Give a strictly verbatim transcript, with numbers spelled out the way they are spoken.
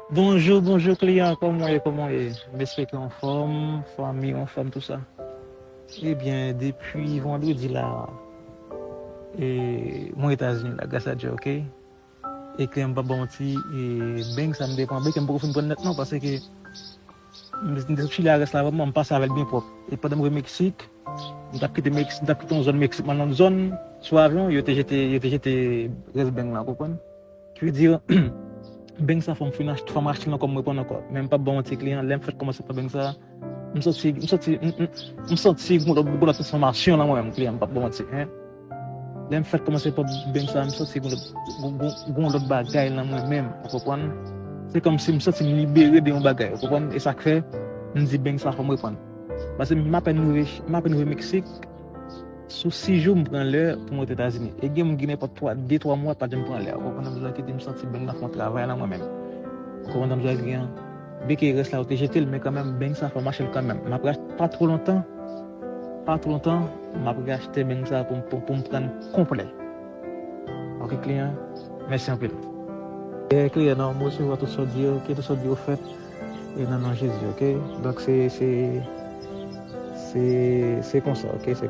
Bonjou, bonjou kliyan, kòman w ye, kòman w ye? M espere ke w anfòm, fanmi w anfòm, tou sa. Ebyen, depi vandredi la, e, mwen Etazini la, gras a Dye, oke? E kliyan, m p ap ba w manti, e, beng sa m te pran, beng m poko fin pran nèt non, paske m, m te sot Chili a rès la vrèman, m pase avè l byen pwòp. E pandan m rive Meksik, m t ap kite Meksik, m t ap kite yon zòn Meksik, m al nan zòn, sou avyon, yo te jete, yo te jete rès beng la, w konprann? Ki vle di, beng sa fò m fin achte, fò m achte l ankò, m reprann ankò. Men m p ap ba w manti kliyan, lè m fèk kòmanse pran beng sa, m santi, m santi, m, m, m santi gon lòt, gon lòt transfòmasyon nan mwen menm kliyan, m p ap ba w manti, en. Lè m fèk kòmanse pran beng sa, m santi gon lòt, gon, gon, gon lòt bagay nan mwen menm, ou konprann? Se kòmsi m santi m libere de yon bagay, ou konprann? E sa k fè, m di beng sa fò m reprann. Paske m apèn rive, m apèn rive Meksik, sou sis jou m pran lè pou m rete Etazini. E gen moun ki nenpòt twa, de, twa mwa pa janm pran lè. Ou konprann sa m vle di? M santi beng nan fè yon travay nan mwen menm. Ou konprann sa m vle di? Byenke rès la yo te jete l, men kanmenm, beng sa fò m achte l kanmenm. M ap rach-, pa twò lontan, pa twò lontan, m ap rachte beng sa pou, pou, pou m pran l konplè. Oke, kliyan, mèsi anpil. E kliyan, non, m resevwa tout sa w di yo, ke tout sa w di yo fèt, e nan non Jezi, oke? Donk, se, se, se, se konsa, oke? Se